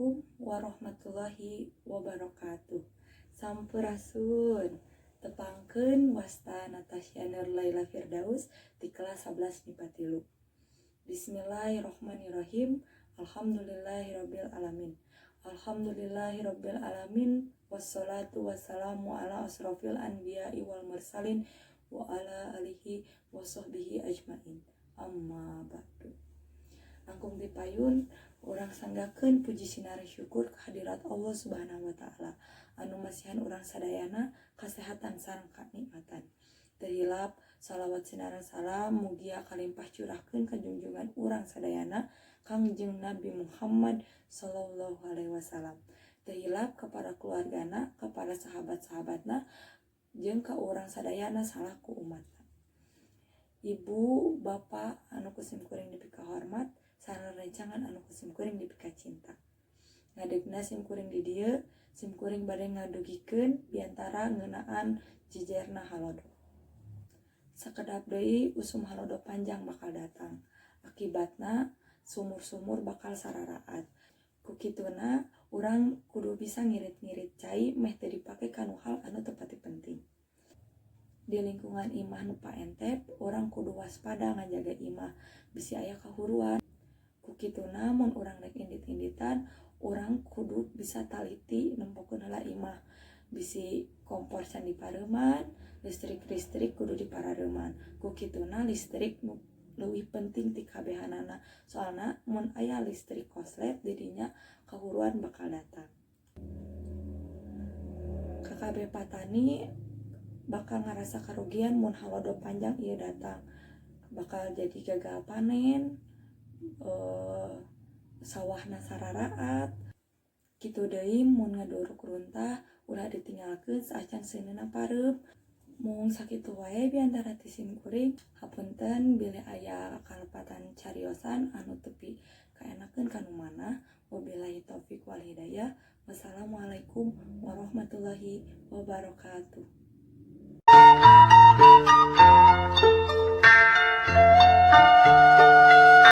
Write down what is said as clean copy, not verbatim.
Assalamualaikum warahmatullahi wabarakatuh. Sampurasun. Tepangkeun, wasta Natasha Nur Laila Firdaus di kelas 11 MIPA 3. Bismillahirrahmanirrahim. Alhamdulillahirabbil alamin. Alhamdulillahirabbil alamin. Wassalatu wassalamu ala asrofil anbiya'i wal mursalin wa ala alihi wa sahbihi ajmain. Amma ba'du. Langkung ti payun, urang sanggakeun puji sinareng syukur kehadirat Allah Subhanahu wa Ta'ala anu masihan urang sadayana kasehatan sareng kanikmatan. Teu hilap, salawat sinareng salam mugia kalimpah curahkeun ka junjungan urang sadayana, Kangjeng Nabi Muhammad sallallahu alaihi wasallam. Teu hilap kepada keluargana, kepada sahabat-sahabatna, jeung ka urang sadayana salaku umatna. Ibu, bapak anu ku simkuring dipikahormat sareng rencangan anu ku simkuring dipikacinta. Ngadegna simkuring di dieu, simkuring bade ngadugikeun biantara ngeunaan jejerna halodo. Sakedap deui usum halodo panjang bakal datang. Akibatna sumur-sumur bakal sararaat. Ku kituna urang kudu bisa ngirit-ngirit cai meh teu dipake kanu hal anu teu pati penting. Di lingkungan imah nu paentep, urang kudu waspada ngajaga imah bisi aya kahuruan. Ku kituna mun urang rek indit-inditan, urang kudu bisa taliti nempokeun heula imah, bisi kompor can dipareuman, listrik-listrik kudu diparareuman. Ku kituna listrik nu leuwih penting ti kabehanana, soalna mun aya listrik koslet, didinya kahuruan bakal datang. Kakabeh patani bakal ngarasa karugian mun halodo panjang ieu datang, bakal jadi gagal panen, sawahna sararaat. Kitu deui mun ngaduruk runtah, ulah ditinggalkeun saacan seuneuna pareup. Mung sakitu wae biantara ti simkuring. Hapunten bilih aya kalepatan cariosan anu teu pikaenakeun ka nu manah. Wabillahi taufik wal hidayah. Wassalamualaikum warahmatullahi wabarakatuh.